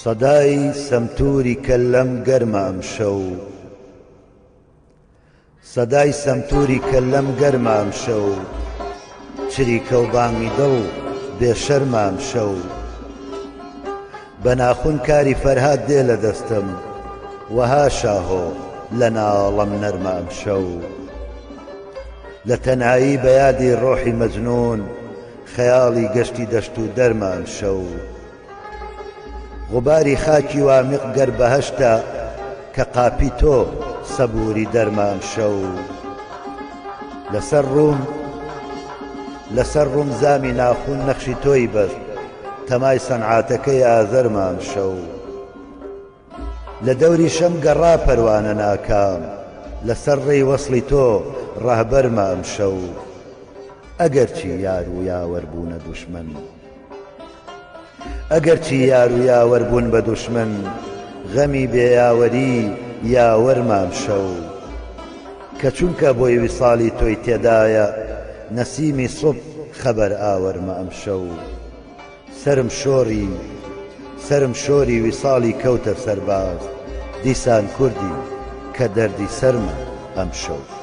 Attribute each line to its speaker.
Speaker 1: سەدای سەمتووری کەللەم گەرمە ئەمشەو. سەدای سەمتووری کەللەم گەرمە ئەمشەو. چریکە و بانگی دڵ بێ شەرمە ئەمشەو. بە ناخون کاری فەرهاد دێ لە دەستم وەها شاهۆ لە ناڵەم نەرمە ئەمشەو. لە تەنایی بە یادی ڕۆحی مەجنوون خەیاڵی گەشتی دەشت و دەرمە ئەمشەو. غوباری خاکی وامیق گەر بەهەشتە کە قاپی تۆ سەبووری دەرمە ئەمشەو. لەسەر ڕووم لەسەر ڕووم زامی ناخوون نەخشی تۆی بەست تەمای سەنعاتەکەی ئازەرمە ئەمشەو. لە دەوری شەم گەڕا پەروانە ناکام لە سەر ڕێی وەسڵی تۆ ڕەهبەرمە ئەمشەو. ئەگەرچی یار و یاوەر بوونە دوشمن. ئەگەرچی یار و یاوەر بوون بە دوشمن غەمی بێ یاوەری یاوەرمە ئەمشەو. کە چونکە بۆی ویساڵی تۆی تێدایە نەسیمی سوبح خەبەر ئاوەرمە ئەمشەو. سەرم شۆڕی سەرم شۆری ویساڵی کەوتە سەرباز دیسان کوردی کە دەردی سەرمە ئەمشەو.